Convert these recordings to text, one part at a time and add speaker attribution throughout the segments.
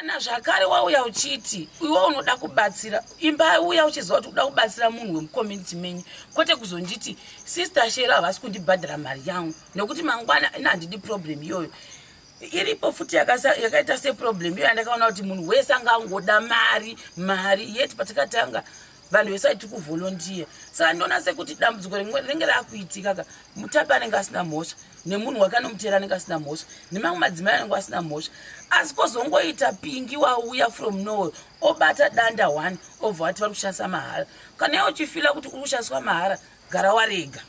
Speaker 1: Kana zvakare wauya uchiti iwe unoda kubatsira imba, uya uchiziva kuti uda kubatsira munhu wemucommunity menyu, kwete kuzonditi Sister Shera havasi kundibhadhara mari yangu, nekuti mangwana ina handidi problem iyoyo. Iripo futi yakaita seproblem iyo yandakaona kuti munhu wese anga angoda mari mari, yet patakatanga vanhu vese vaiti kuvolontiya. Saka ndinoona sekuti dambudziko rimwe rinenge raakuitika ka, Mutapi anenge asina mhosva, nemunhu wakanomutera anenge asina mhosva, nemamwe madzimai anenge asina mhosva, asi kozongoita pingi wauya from nowhere obata danda one, obva wati vari kushandisa mahara. Kana iwe uchifila kuti uri kushandiswa mahara, gara warega,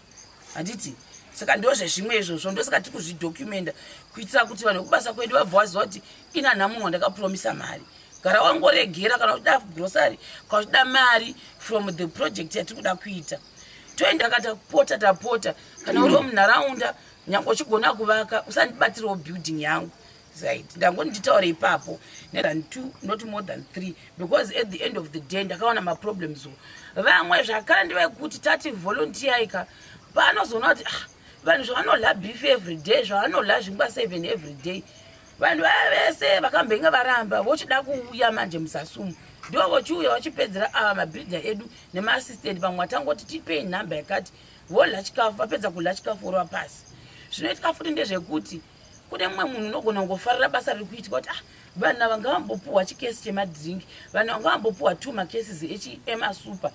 Speaker 1: handiti? Saka ndozvezvimwe izvozvo, ndosaka tiri kuzvidhocumenta kuitira kuti vanhu vekubasa kwedu vabva vaziva kuti inanha munhu wandakapromisa mari. Gara wangoregera. Kana uchida grocery, kana uchida mari from the project yatiri kuda kuita, toenda katapota tapota. Kana uriwo munharaunda, nyange uchigona kuvaka, usandibatirawo building yangu, right? Ndangoti nditaure ipapo than two, not more than three, because at the end of the day ndakaona maproblems. Vamwe zvakare ndevekuti tati volunteer panozoona kuti, ah, vanhu zvavanodya beef every day, zvavanodya zvingwa seven every day, vanhu vaya vese vakambenge varamba vochida kuuya manje muzasi umu, ndo vochiuya vachipedzera ava mabhiridha edu nemaassistant. Vamwe vatangoti tipei nhamba yakati, vodya chikafu, vapedza kudya chikafu vorova pasi. Zvinoitika futi ndezvekuti kune mumwe munhu unogona kungofarira basa riri kuitika kuti, ah, vanhu ava ngavambopuhwa chikesi chemadrink, vanhu vanga vambopuhwa two macases emasupa.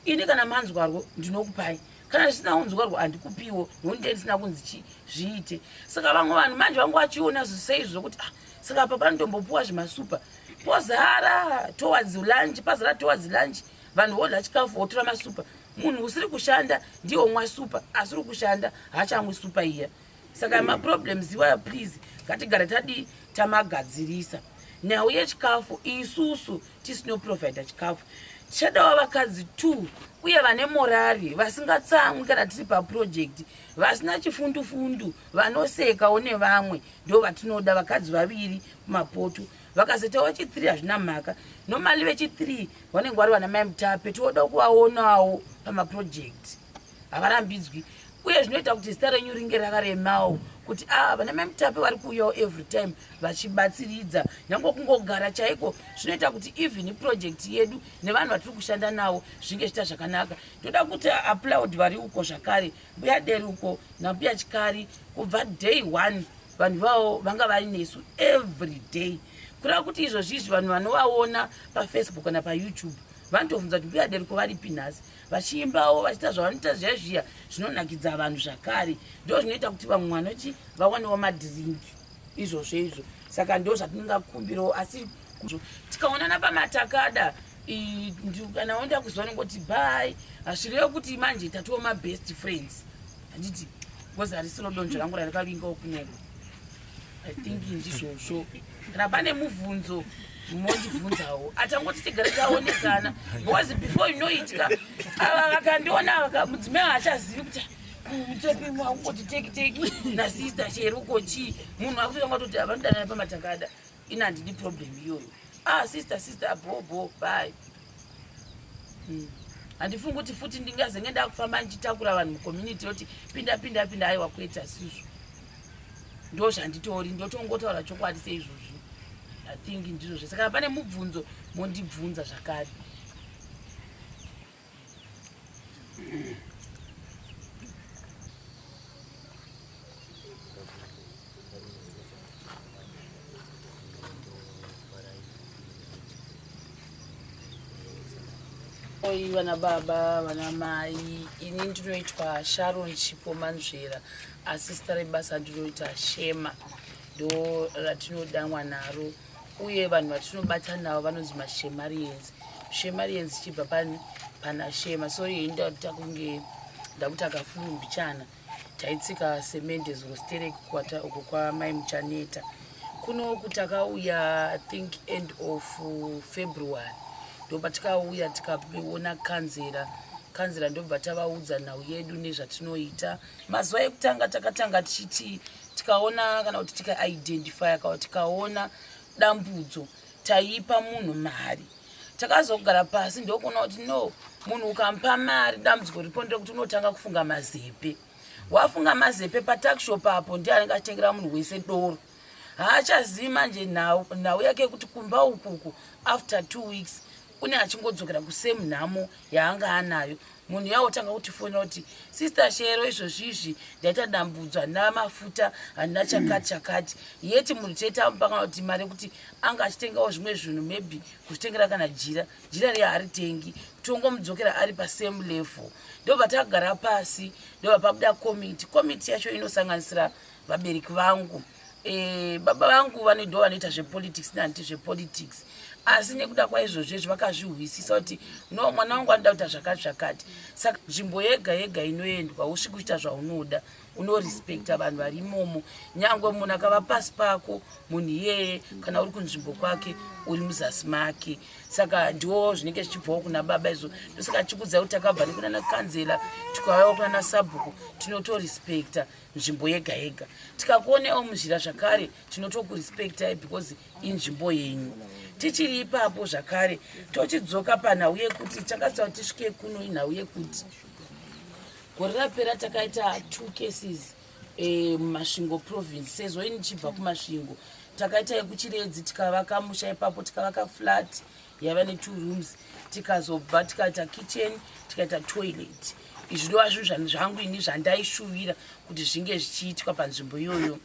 Speaker 1: Ini kana manzwarwo ndinokupai, kana zvisina kunzwarwo handikupiwo, nokuti ndee ndisina kunzi chi zviite. Saka vamwe vanhu manje vangu vachiona seizvo zvokuti, ah, saka apa panotombopuwa zvimasupa, pozara towards lunch, pazara towards lunch, vanhu vodya chikafu votora masupa. Munhu usiri kushanda ndiye omwa supa, asi uri kushanda haachamwi supa iya. Saka maproblems iwayo, please, ngatigare tadii, tamagadzirisa. Nhau yechikafu, isusu tisinoprovida chikafu, tichadawo vakadzi two uye vane morari, vasingatsamwi kana tiri paproject, vasina chifundufundu, vanosekawo nevamwe. Ndo vatinoda, vakadzi vaviri kumapoto. Vakazoitawo chi3 hazvina mhaka. Normally vechi3 vanenge vari vana Mai Mutape, tinoda kuvaonawo pamaproject, havarambidzwi. Uye zvinoita kuti zita renyu ringe rakaremawo kuti a ah, vana Mai Mutape vari kuuyawo every time vachibatsiridza. Nyange kungogara chaiko zvinoita kuti even project yedu nevanhu vatiri kushanda navo zvinge zviita zvakanaka. Ndoda kuti applaud vari uko zvakare, Mbuya Deruko naMbuya Chikari. Kubva day one vanhu vavo vanga vari nesu every day, kureva kuti izvozvizvi vanhu vanovaona paFacebook kana paYouTube vanotobvunza kuti Mbuya Deruko varipi nhasi, vachiimbawo, vachiita zvavanoita zviya zviya zvinonakidza vanhu zvakare. Ndo zvinoita kuti vamwe vanoti vawanewo madhiringi izvozvo izvo. Saka ndo zvatinongakumbirawo, asi tikaonana pamatakada, kana waenda kuzuva nongoti bye, hazvireve kuti manje tatiwo mabest friends, handiti? Because harisiro donzvo rangu rarikavingawo kunoko. I think ndizvozvo. Kana pane mubvunzo mondibvunzawo, atangoti tigare taonesana, because before you know it ka, ava vakandiona ava, mudzimai haachazivi kuti kungoti teki teki nasister Cheruko chii. Munhu akutotanga kutoti avanodanana pamatakada. Ina handidi problem iyoyo. Ah, sister, sister, bo bo, bye. Handifungi kuti futi ndingazenge ndakufamba ndichitakura vanhu mucommunity yoti pinda pinda pinda. Aiwa, kwete, asizvo ndo zvanditori. Ndotongotaura chokwadi seizvozvi. I think ndizvo zvese. Kana pane mubvunzo mondibvunza zvakare. Oi vana baba, vana mai, ini ndinoitwa Sharon Chipo Manzvera, asi zita rebasa ndinoita Shema, ndo ratinodanwa naro. Uye vanhu vatinobata navo vanonzi maShemarians. Shemarians chibva pani pana Shema. Sorry, ndakuta kunge ndakuti akafuru mbichana. Taitsika semende zuro sterek kwata uko kwamai Muchaneta. Kunoku takauya, I think, end of February, ndopatikauya tikaona kanzera. Kanzera ndobva tavaudza nhau yedu nezvatinoita. Mazuva ekutanga takatanga tichiti tikaona kana kuti tikaidentifya kana tikaona dambudzo, taipa munhu mari. Takazogara pasi ndokuona kuti no, munhu ukamupa mari, dambudziko ripo nderekuti unotanga kufunga mazepe. Wafunga mazepe, patakshop apo ndiye anenge achitengera munhu wese doro. Haachazivi manje nhau yake yekuti kumba ukuku after 2 weeks une achingodzokera kusame nhamo yaanga anayo. Munhu yaotanga kutifonera kuti, "Sister Shero, izvozvizvi ndaita dambudzo, handina mafuta, handina chakati chakati." Yeti munhu tetamupanga kuti mari yekuti anga achitengawo zvimwe zvinhu, maybe kuzvitengera kana jira, jira riya haritengi, tongomudzokera ari pasame level. Ndobva tagara pasi, ndobva pabuda komiti. Komiti yacho inosanganisira vabereki vangu, baba vangu ndo vanoita zvepolitics, nanditi zvepolitics, asi nekuda kwaizvozvo izvi vakazvihwisisa kuti no, mwana wangu anoda kuita zvakati zvakati. Saka nzvimbo yega yega inoendwa, usviki kuita zvaunoda, unorespekta vanhu vari imomo. Nyangwe munhu akava pasi pako, munhu iyeye kana uri kunzvimbo kwake, uri muzasi make. Saka ndiwo zvinenge zvichibvawo kuna baba izvo. Ndosaka tichikudzai kuti takabva nekunana kanzela, tikauyawo kunana sabhuku. Tinotorespekta nzvimbo yega yega. Tikakuonewo muzhira zvakare, tinotokurespektai because inzvimbo yenyu. Tichiri ipapo zvakare, tochidzoka panhau yekuti chakasita kuti tisvike kuno, inhau yekuti gore rapera takaita two cases muMasvingo province. Sezvo ini chibva kuMasvingo, takaita yekuChiredzi, tikavaka musha ipapo, tikavaka flat yaiva netwo rooms, tikazobva tikaita kitchen, tikaita toilet. Izvi ndova zvinhu zvangu ini zvandaishuvira kuti zvinge zvichiitwa panzvimbo iyoyo.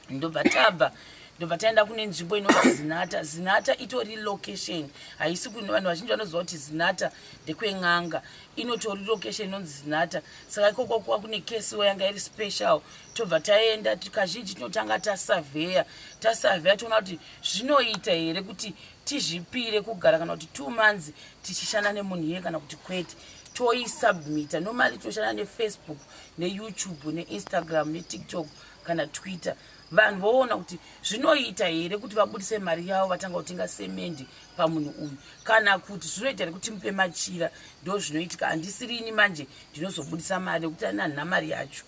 Speaker 1: Ndobva tabva, ndobva taenda kune nzvimbo inonzi Zinata. Zinata itori location, haisi kune vanhu vazhinji vanoziva kuti Zinata ndekwen'anga. Inotori location inonzi Zinata. Saka ikoko kuva kune kesiwo yanga iri special. Tobva taenda. Kazhinji tinotanga tasavheya, tasavheya toona kuti zvinoita here kuti tizvipire kugara kana kuti 2 months tichishanda nemunhu iye kana kuti kwete. Toisubmita. Normally toshanda neFacebook, neYouTube, neInstagram, neTikTok kana Twitter. Vanhu voona kuti zvinoita here kuti vabudise mari yavo vatanga kutenga semendi pamunhu uyu, kana kuti zvinoita here kuti mupe machira. Ndo zvinoitika. Handisirini manje ndinozobudisa mari nekuti ananhina mari yacho.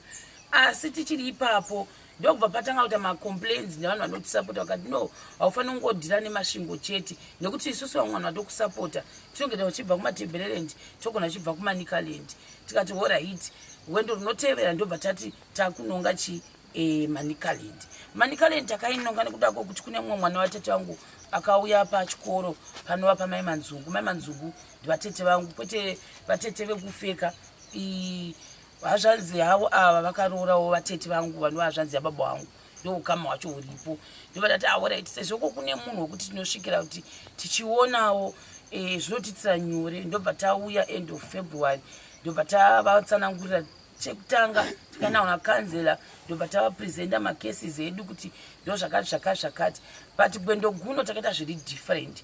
Speaker 1: Asi tichiri ipapo, ndokubva patanga kuita macomplains nevanhu vanotisapota. Vakati, "No, haufaniri kungodhira neMasvingo chete, nekuti isusu vamwe vanhu vatokusapota tinogenda uchibva kuMatebeleland, togona uchibva kuManicaland." Tikati, "Alright." Rwendo runotevera ndobva tati takunonga chi Manicaland. Manicaland takainonga nekuda kwokuti kune mumwe mwana watete vangu akauya pachikoro panova pamai Manzungu. Mai Manzungu ndivatete vangu, kwete vatete vekufeka, hazvanzi havo ava vakaroorawo vatete vangu vanova hazvanzi yababa vangu. Ndoukama hwacho huripo. Ndobva tati, "Alright, sezvo ko kune munhu wekuti tinosvikira kuti tichionawo, zvinotitira nyore." Ndobva tauya end of February, ndobva tavatsanangurira. Chekutanga tikanaona kanzela, ndobva tavapresenta macases edu kuti ndo zvakati zvakati zvakati. But gwendo guno takaita zviri different.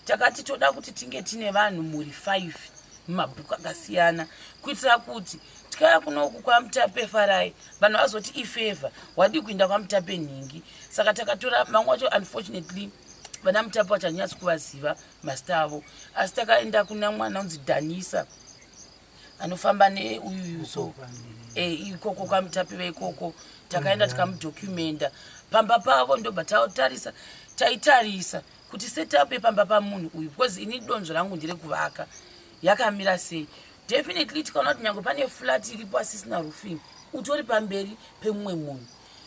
Speaker 1: Takati toda kuti tinge tine vanhu mhuri 5 mumabhuku akasiyana, kuitira kuti tikauya kunoku kwaMutape Farai, vanhu vazoti ifavour wadii kuenda kwaMutape nhingi. Saka takatora mamwe acho. Unfortunately vana Mutape vacho handinyatsi kuvaziva mazita avo, asi takaenda kuna mwana unzi Dhanisa anofamba neuyuyu so ikoko kwaMutape veikoko. Takaenda tikamudhokumenda pamba pavo, ndobva tatarisa, taitarisa kuti setup yepamba pamunhu uyu, because ini donzvo rangu nderekuvaka, yakamira sei. Definitely tikaona kuti nyange pane flat iripo asisina roofing, utori pamberi pemumwe munhu.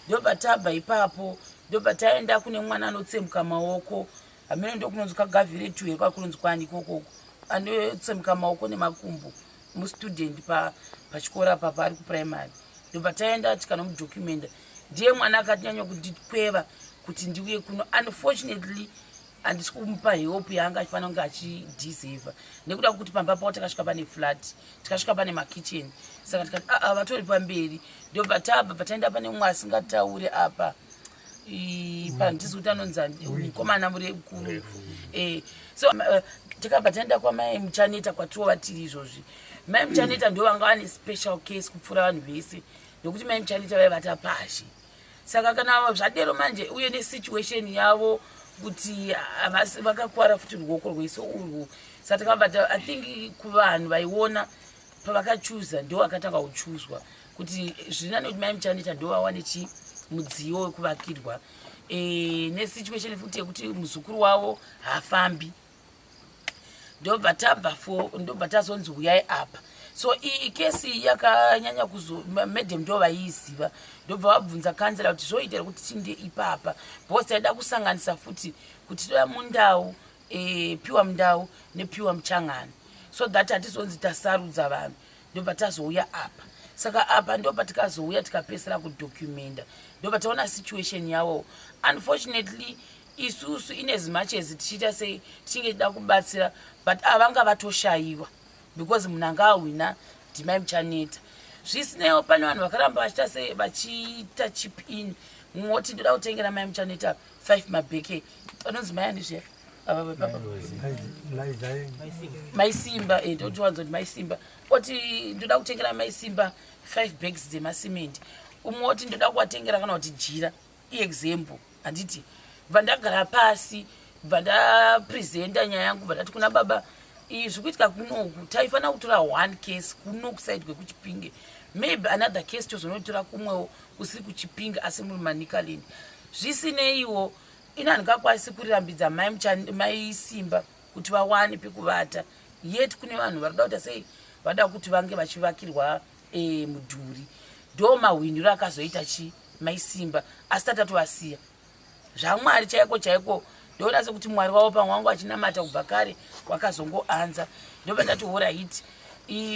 Speaker 1: Ndobva tabva ipapo, ndobva taenda kune mwana anotsemuka maoko. Hamene ndokunonzi kagavhiretu here, kwakunonzi kwani ikokoko, anotsemuka maoko nemakumbo, mustudent pachikoro apa paari kuprimary. Ndobva taenda tikanomudhokumenda. Ndiye mwana akatinyanya kundikweva kuti ndiuye kuno. Unfortunately handisi kumupa help yaanga achifanira kunge achideserva, nekuda kwekuti pamba pavo takasvika pane flat, tikasvika pane makitchen. Saka tikati, aa, vatori pamberi. Ndobva tabva, bva taenda pane mumwe asingatauri apa, pandisi kuti anonzi mukomana murekuru. So tikabva taenda kwamai Muchaneta, kwatova tiri izvozvi. Mai Muchaneta ndo vanga vane special case kupfuura vanhu vese, nekuti mai Muchaneta vaivata pashi. Saka kana zvadero manje, uye nesituation yavo kuti vakakwara futi ruoko rwese urwu. Saka takabva, I think kuvanhu vaiona pavakachuza, ndo vakatanga kuchuzwa kuti zvinani kuti mai Muchaneta ndo vawane chi mudziyo wekuvakirwa, nesituation futi yekuti muzukuru wavo haafambi. Ndobva tabva fo, ndobva tazonzi uyai apa. So iyi kesi yakanyanya kuzo, madam ndo vaiiziva, ndobva vabvunza kansela kuti zvoita here kuti tinde ipapa, because taida kusanganisa futi kuti toda mundau, piwa mundau nepiwa muchangana, so that hatizonzi tasarudza vanhu. Ndobva tazouya apa. Saka apa ndo patikazouya tikapesera kudocumenta, ndobva taona situation yavo. Unfortunately, isusu in as much as tichiita sei, tichinge tida kubatsira, but avanga vatoshayiwa, because munhu anga ahwina ndimai Muchaneta. Zvisineiwo, pane vanhu vakaramba vachiita sei, vachiita chip in. Mumwe woti, "Ndoda kutengera mai Muchaneta 5 mabheke." Anonzi mai ani zviya? Maisimba. Ndotiwanza kuti Maisimba oti, "Ndoda kutengera Maisimba 5 bags dzemasimendi." Umwe oti, "Ndoda kuvatengera kana kuti jira." Iexample, handiti? Bva ndagara pasi, bva ndapresenta nyaya yangu, bva ndati kuna baba, izvi kuitika kunoku, taifanira kutora one case kuno kuside kwekuChipinge, maybe another case tozonotora kumwewo kusiri kuChipinge, asi muri Manicaland. Zvisineiwo, ina handingakwanisi kurirambidza mai Simba kuti vawane pekuvata, yet kune vanhu vari kuda kuita sei, vada kuti vange vachivakirwa mudhuri. Ndo mahwiniro akazoita chi Maisimba, asi tatatovasiya zvaMwari chaiko chaiko. Ndoona sekuti Mwari wavo pamwe wangu achinamata kubva kare wakazongoanza. Ndobva ndati, alright,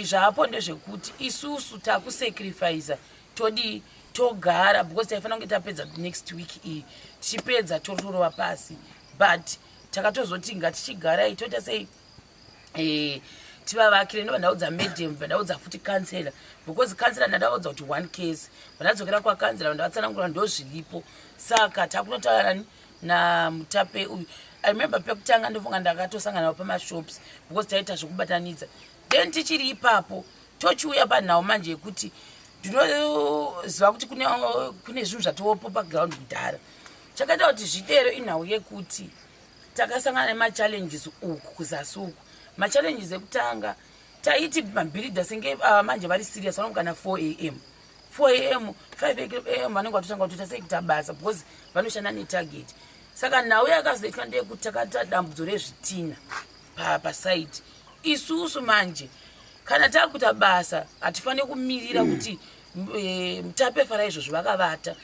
Speaker 1: zvapo ndezvekuti isusu takusacrifica, todii, togara, because taifanira kunge tapedza next week iyi, tichipedza totorova pasi, but takatozoti ngatichigarai, toita sei, tivavakire. Ndobva ndaudza madam, bva ndaudza futi kansela, because kansela ndadaudza kuti one case. Vandadzokera kwakansela, ndavatsanangura ndo zviripo. Saka takunotaura naMutape uyu. I remember pekutanga ndofunga ndakatosangana navo pamashops, because taita zvekubatanidza. Then tichiri ipapo, tochiuya panhau manje yekuti ndinoziva kuti kune zvinhu zvatopo paground kudhara. Chakaita kuti zvidero inhau yekuti takasangana nemachallenges uku kuzasi uku. Machallenges ekutanga, taiti mabhiridha senge manje vari serious, vanomuka na 4 am, 4 am, 5 am, vanenge vatotanga kutoita sei, kuita basa, because vanoshanda netarget. Saka nhau yakazoitwa ndeyekuti takaita dambudzo rezvitina pasite. Isusu manje kana takuita basa, hatifaniri kumirira kuti Mutape fara izvozvo vakavata,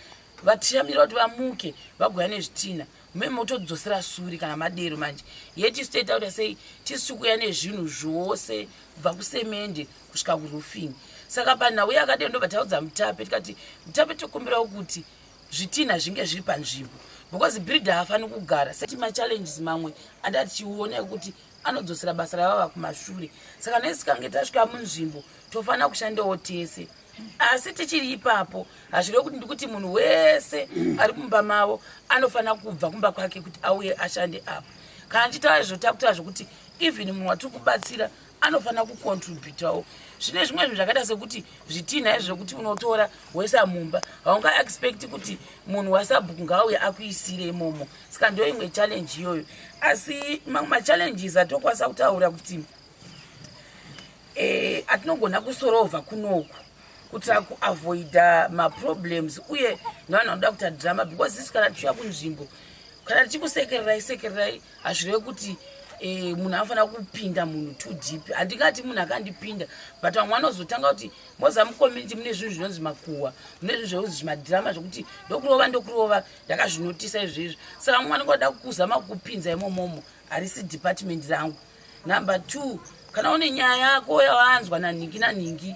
Speaker 1: vatishamira kuti vamuke vagoya nezvitina, mume motodzosera suri kana madero. Manje yetisu toita kuti sei, tisu kuuya nezvinhu zvose kubva kusemende kusvika kuroofing. Saka panhau yakadero, ndobva taudza Mutape, tikati, "Mutape, tokumbirawo kuti zvitina zvinge zviri panzvimbo, because bhiridha haafaniri kugara seti." Machallenges mamwe andati tichiona ekuti anodzosera basa ravava kumashure. Saka nesikange tasvika munzvimbo, tofanira kushandawo tese. Asi tichiri ipapo, hazvirevi kuti ndikuti munhu wese ari mumba mavo anofanira kubva kumba kwake kuti auye ashande apo. Kana tichitaura izvo, takutaura zvokuti even munhu watiri kubatsira anofanira kucontributawo. Zvine zvimwe zvinhu zvakaita sekuti zvitinha izvi zvokuti unotora woisa mumba, haungaexpect kuti munhu wasabhuku ngaauye akuisire imomo. Saka ndo imwe challenge iyoyo. Asi mamwe machallenges atokwanisa kutaura kuti atinogona kusorovha kunoku kuitira kuavoida maproblems uye nevanhu vanoda kuita drama, because isi kana tichiuya kunzvimbo, kana tichikusekererai sekererai, hazvirevi kuti munhu anofanira kupinda munhu too deep. Handingati munhu akandipinda, but vamwe vanozotanga kuti moza mucommunity mune zvinhu zvinonzi makuhwa, mune zvinhu zvekunzi zvimadhirama, zvokuti ndokurova, ndokurova. Ndakazvinotisa izvezvi. Saka mumwe anenge vada kuzama kukupinza imomomo, harisi department rangu. Number two, kana une nyaya yako yawanzwa nanhingi nanhingi,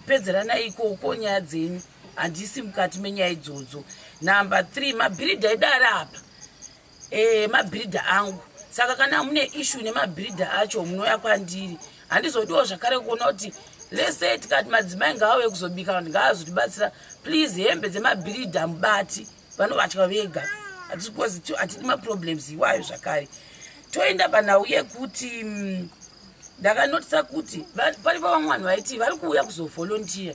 Speaker 1: pedzeranai ikoko nyaya dzenyu, handisi mukati menyaya idzodzo. Number three, mabhiridha edu ari apa, mabhiridha angu. Saka kana mune issue nemabhiridha acho, munouya kwandiri. Handizodiwo zvakare kuona kuti lese tikati madzimai ngaauye kuzobika, vanhu ngaazotibatsira. Please, hembe dzemabhiridha mubati, vanovatya vega, hatidi maproblems iwayo. Zvakare toenda panhau yekuti ndakanotisa kuti paripo vamwe vanhu vaiti vari kuuya kuzovolunteer,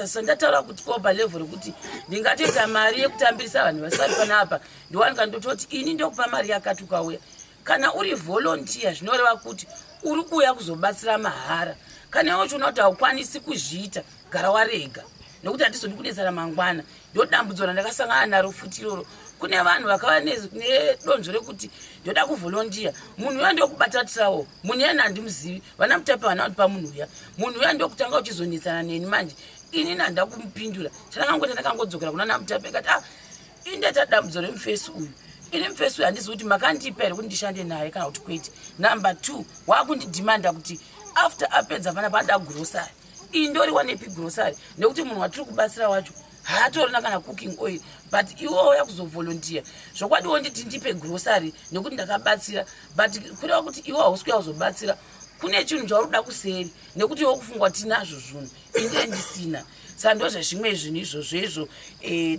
Speaker 1: sandataura kuti ko palevel rekuti ndingatoita mari yekutambirisa vanhu vasari panapa, ndowanika ndototi ini ndokupa mari yakati ukauya. Kana uri volunteer, zvinoreva kuti uri kuuya kuzobatsira mahara. Kana iwe uchiona kuti haukwanisi kuzviita, gara warega, nokuti hatizodi kunetsana mangwana. Ndo dambudzo randakasangana naro futi iroro. Kune vanhu vakava nedonzvo rekuti ndoda kuvolontiya, munhu uya ndokubata trowel, munhu uya handimuzivi, vana Mutape vana vandipa munhu uya, munhu uya ndokutanga uchizonetsana neni. Manje inini handida kumupindura. Chandakangoita, ndakangodzokera kuna naMutape kati, "Ah, indeta dambudzo remufesi uyu. Ini mufesi uyu handizivi kuti makandipa here kuti ndishande naye kana kuti kwete. Number two, wakundidhimanda kuti after apedza panapa anoda grocery. Iyi ndoriwa nepi grocery, nekuti munhu watiri kubatsira wacho haatorina kana cooking oil? But iwe wauya kuzovolunteer, zvokwadi wonditi ndipe grocery nekuti ndakabatsira, but kureva kuti iwe hausi kuya kuzobatsira, kune chinhu chauri kuda kuseri, nekuti iwe kufungwa tinazvo zvinhu, inde ndisina." Saka ndozvezvimwe zvinhu izvozvo izvo.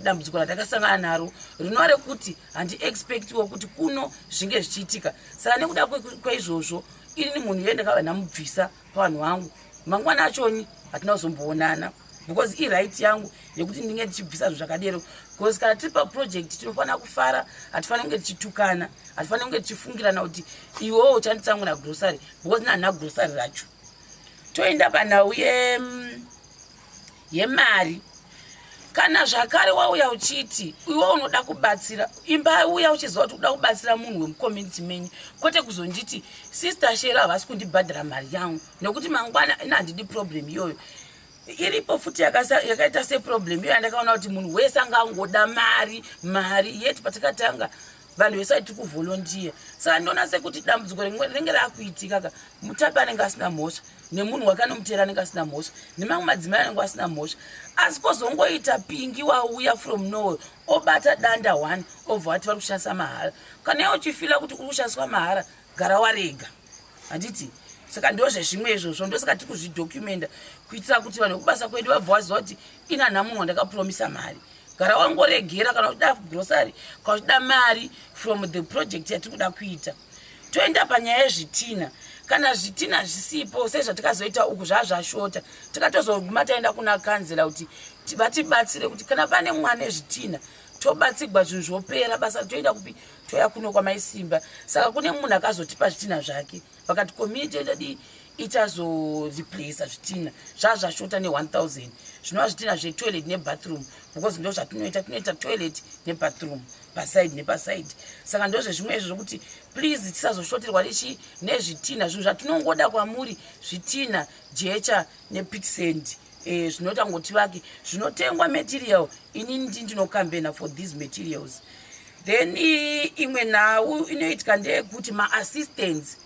Speaker 1: Dambudziko ratakasangana naro rinova rekuti handiexpectiwo kuti kuno zvinge zvichiitika. Saka nekuda kwaizvozvo, inini munhu iye ndakava ndamubvisa pavanhu vangu. Mangwana achoni hatina kuzomboonana, because iright yangu yekuti ndinge ndichibvisa zvinhu zvakadero, because kana tiri paproject tinofanira kufara, hatifaniri kunge tichitukana, hatifaniri kunge tichifungirana kuti iwewo uchanditsamwira grocery, because nhandina grocery racho. Toenda panhau yemari. Kana zvakare wauya uchiti iwe unoda kubatsira, imba uya uchiziva kuti uda kubatsira munhu wemucommunity menyu, kwete kuzonditi, "Sister Shera havasi kundibhadhara mari yangu," nekuti mangwana ina handidi problem iyoyo. Iripo futi yakaita seproblem iyo yandakaona kuti munhu wese anga angoda mari, mari yeti. Patakatanga vanhu vese vaiti kuvolontiya. Saka ndinoona sekuti dambudziko rimwe rinenge raakuitika ka, Mutape anenge asina mhosva, nemunhu wakanomutera anenge asina mhosva, nemamwe madzimai anenge asina mhosva, asi kwozongoita pingi wauya from nowhere, obata danda one, obva vati vari kushandisa mahara. Kana iwe uchifeela kuti uri kushandiswa mahara, gara warega, handiti? Saka ndozvezvimwe izvozvo. Ndosaka tiri kuzvidhocumenta kuitira kuti vanhu vekubasa kwedu vabva vaziva kuti ina munhu wandakapromisa mari, gara wangoregera. Kana uchida grocery, kana uchida mari from the project yatiri kuda kuita. Toenda panyaya yezvitina. Kana zvitina zvisipo, sezvatikazoita uku, zvazvashota, tikatozoguma taenda kuna kanzela kuti vatibatsire kuti kana pane mwana ezvitina, tobatsigwa, zvinhu zvopera basa. Toenda kupi? Toya kuno kwamaisimba. Saka kune munhu akazotipa zvitina zvake, vakati community yedadi ichazoreplaca zvitina zvazvashota ne1000, zvinova zvitina zvetoilet nebathroom, because ndo zvatinoita, tinoita toilet nebathroom paside nepaside. Saka ndozvezvimwe izvo zvokuti please tisazoshoterwa nechi nezvitina. Zvinhu zvatinongoda kwamuri zvitina, jecha nepit sand, zvinoita ngoti vake zvinotengwa material. Inini ndinokambena for these materials. Then imwe nhau inoitika ndeyekuti maassistants,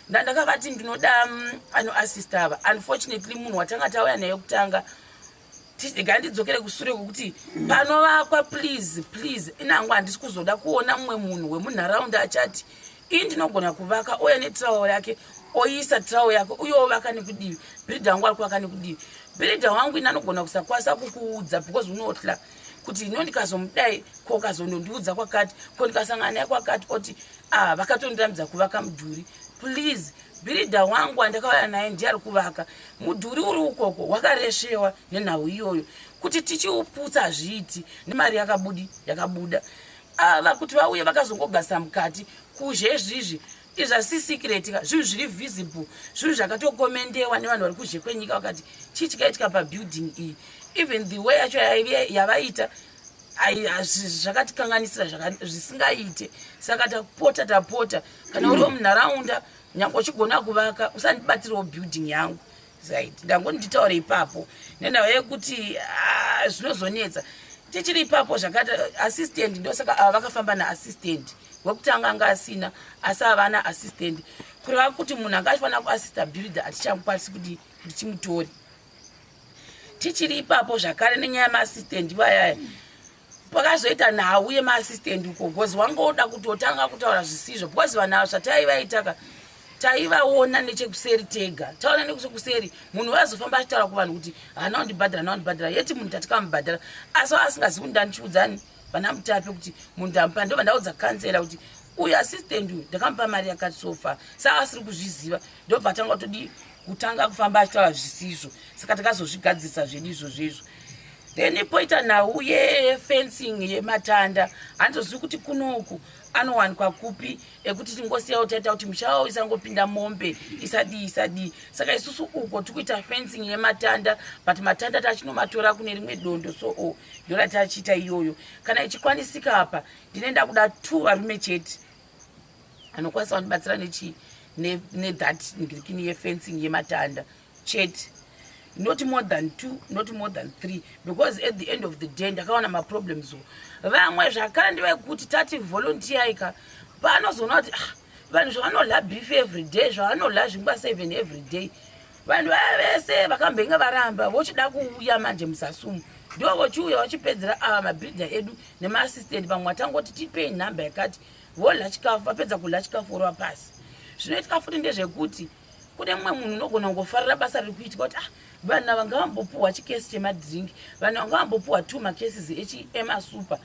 Speaker 1: ndandakavati ndinoda anoassista ava. Unfortunately, munhu watanga tauya naye kutanga, ngandidzokere kusure kwekuti panovakwa, please, please, inangu handisi kuzoda kuona mumwe munhu wemunharaunda achati, "Ii, ndinogona kuvaka," ouya netrowel yake, oisa trowel yake, uye ovaka nekudivi. Builder wangu ari kuvaka nekudivi. Builder wangu ini anogona kusakwanisa kukuudza because unotya kuti ino ndikazomudai, ko kazondondiudza kwakati, ko ndikasangana naye kwakati, oti, "Ah, vakatondirambidza kuvaka mudhuri." Please, builder wangu wandakauya naye ndiye ari kuvaka mudhuri uri ukoko, wakaresvewa nenhau iyoyo kuti tichiuputsa hazviiti nemari yakabudi yakabuda. Ava kuti vauye vakazongogasa mukati kuzhe zvizvi, izvi hasi secret ka, zvinhu zviri visible, zvinhu zvakatokomendewa nevanhu vari kuzhe kwenyika, vakati chii chikaitika pabuilding iyi? Even the way yacho yavaita zvakatikanganisira zvisingaite. Saka tapota, tapota, kana uriwo munharaunda, nyange uchigona kuvaka, usandibatirawo building yangu. Right, ndangoti nditaure ipapo nenhau yekuti, ah, zvinozonetsa tichiri ipapo. Zvakati assistant, ndosaka ava vakafamba naassistant wekutanga anga asina, asi havana assistant, kureva kuti munhu anga achifanira kuassista builder hatichakwanisi kuti tichimutori. Tichiri ipapo zvakare nenyaya yemaassistant vayaya, pakazoita nhau yemaassistant uko, because wangoda kutotanga kutaura zvisizvo, because vanhu ava zvataivaitaka taivaona nechekuseri tega, taona nechekuseri munhu wazofamba achitaura kuvanhu kuti hana kundibhadhara, hana kundibhadhara, yeti munhu tatikamubhadhara, asi asingazivi kuti ndandichiudzani vana Mutape kuti munhu ndamupa. Ndobva ndaudza kansela kuti uyu assistant uyu ndakamupa mari yakati so far, saka asiri kuzviziva. Ndobva tanga kutodi kutanga kufamba achitaura zvisizvo. Saka takazozvigadzirisa zvedu izvozvo izvo. Then poita nhau yefencing yematanda. Handizozivi kuti kunoku Anowanikwa kupi ekuti tingosiyawo taita kuti musha wavo isangopinda mombe, isadii isadii. Saka isusu uko tikuita fencing yematanda, but matanda tachinomatora kune rimwe dondo, so o ndoratachiita iyoyo. Kana ichikwanisika apa ndinoenda kuda two varume chete anokwanisa kundibatsira nechi nethat ngirikini yefencing yematanda chete, not more than two, not more than three, because at the end of the day ndakaona maproblems. Vamwe zvakare ndevekuti tati volunteer ika panozoona kuti, ah, vanhu zvavanodya beef every day, zvavanodya zvingwa seven every day, vanhu vaya vese vakambenge varamba vochida kuuya manje musasumu, ndo vochiuya vachipedzera ava mabhiridha edu nemaassistant. Vamwe vatangoti tipei nhamba yakati, vodya chikafu, vapedza kudya chikafu vorova pasi. Zvinoitika futi ndezvekuti kune mumwe munhu unogona kungofarira basa riri kuitika kuti, ah, vanhu ava ngavambopuhwa chikesi chemadrink, vanhu vanga vambopuhwa two macases emasupa.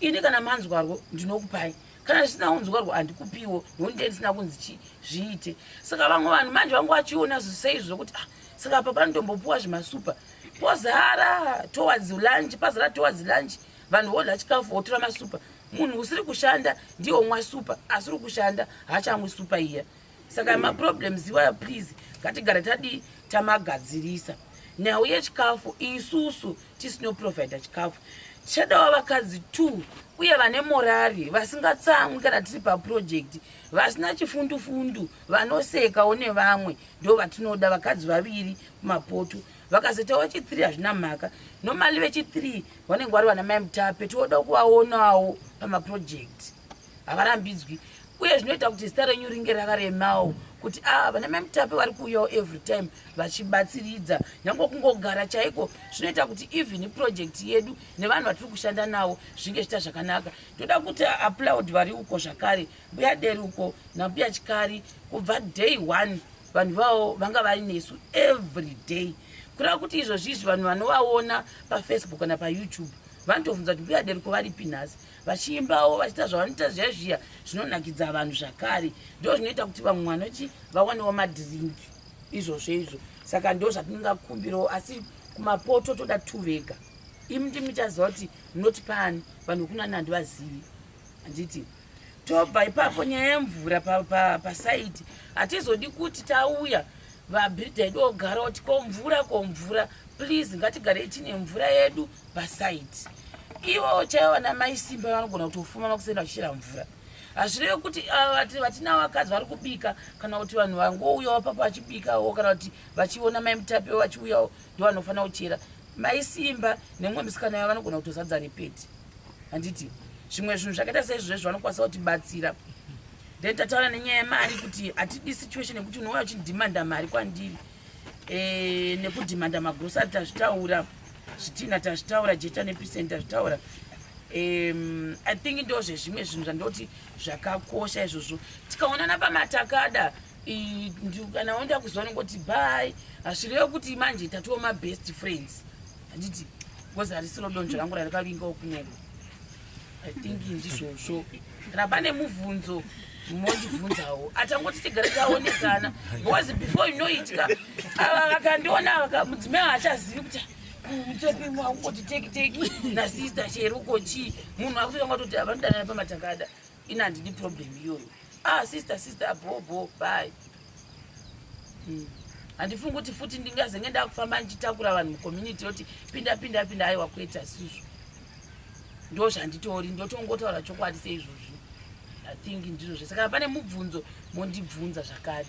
Speaker 1: Ini kana manzwarwo ndinokupai, kana zvisina kunzwarwo handikupiwo, nokuti ndee ndisina kunzi zviite. Saka vamwe vanhu manje vanga vachiona seizvo zvokuti, ah, saka apa panotombopuwa zvimasupa, pozara towards lunch, pazara towards lunch, vanhu vodya chikafu votora masupa. Munhu usiri kushanda ndiye omwa supa, asiri kushanda haachamwi supa iya. Saka maproblems iwayo, please, ngatigare tadii, tamagadzirisa. Nhau yechikafu, isusu tisinoprovhaida chikafu, tichadawo vakadzi two uye vane morari, vasingatsamwi kana tiri paproject, vasina chifundufundu, vanosekawo nevamwe. Ndo vatinoda, vakadzi vaviri kumapoto. Vakazoitawo vechi3 hazvina mhaka. Normally vechi3 vanenge vari vana Mai Mutape, tinoda kuvaonawo pamaproject, havarambidzwi. Uye zvinoita kuti zita renyu ringe rakaremawo kuti a ah, vana Mai Mutape vari kuuyawo every time vachibatsiridza, nyange kungogara chaiko zvinoita kuti even project yedu nevanhu vatiri kushanda navo zvinge zviita zvakanaka. Ndoda kuti applaud vari uko zvakare, Mbuya Deri uko naMbuya Chikari. Kubva day one vanhu vavo vanga vari nesu every day, kureva kuti izvozvizvi vanhu vanovaona paFacebook kana paYouTube vanotobvunza kuti Mbuya Deriko varipi nhasi, vachiimbawo, vachiita zvavanoita zviya zviya zvinonakidza vanhu zvakare. Ndo zvinoita kuti vamwe vanoti vawanewo madhiringi izvozvo izvo. Saka ndo zvatingakumbirawo, asi kumapoto toda two vega. Imi ndimi chaziva kuti munoti pani vanhu vekunani, handivazivi, handiti? Tobva ipapo, nyaya yemvura pasite. Hatizodi kuti tauya vabhiridha edu ogara kuti komvura, komvura. Please, ngatigarei tine mvura yedu pasite. Ivo chaivo vana Mai Simba vanogona kutofuma makusenda vachichera mvura. Hazvirevi kuti vatina vakadzi vari kubika kana kuti vanhu vangouyawo papo vachibikawo kana kuti vachiona Mai Mutape vachiuyawo ndo vanofanira kuchera. Mai Simba nemumwe musikana yavo vanogona kutozadza repeti, handiti? Zvimwe zvinhu zvakaita saizvozvo vanokwanisa kutibatsira. Then tataura nenyaya yemari kuti hatidi situation yekuti unouya uchidhimanda mari kwandiri nekudhimanda magrosari. Tazvitaura, zvitina tazvitaura, jecha nepisen tazvitaura. I think ndo zvezvimwe zvinhu zvandoti zvakakosha izvozvo. Tikaonana pamatakada, kana waenda kuzuva nongoti bye, hazvirevo kuti manje tatiwo mabest friends, handiti? Because harisiro donzvo rangu rarikavingawo kunoko. I think ndizvozvo. Kana pane mubvunzo mondibvunzawo, atangoti tigare taonesana, because before you know it ka, ava vakandiona vaka mudzimai haachazivi kuti mutepingoti teki teki nasister cheruko chii. Munhu akutotanga kutoti vanodanana pamatakada. Ina handidi problem iyoyo. Ah, sister, sister, bo bo, bye. Handifungi kuti futi ndingazenge ndakufamba ndichitakura vanhu mucommunity yoti pinda, pinda, pinda. Aiwa, kwete, asizvo ndo zvanditori, ndotongotaura chokwadi seizvozvo. I think ndizvo zvese. Kana pane mubvunzo mondibvunza zvakare.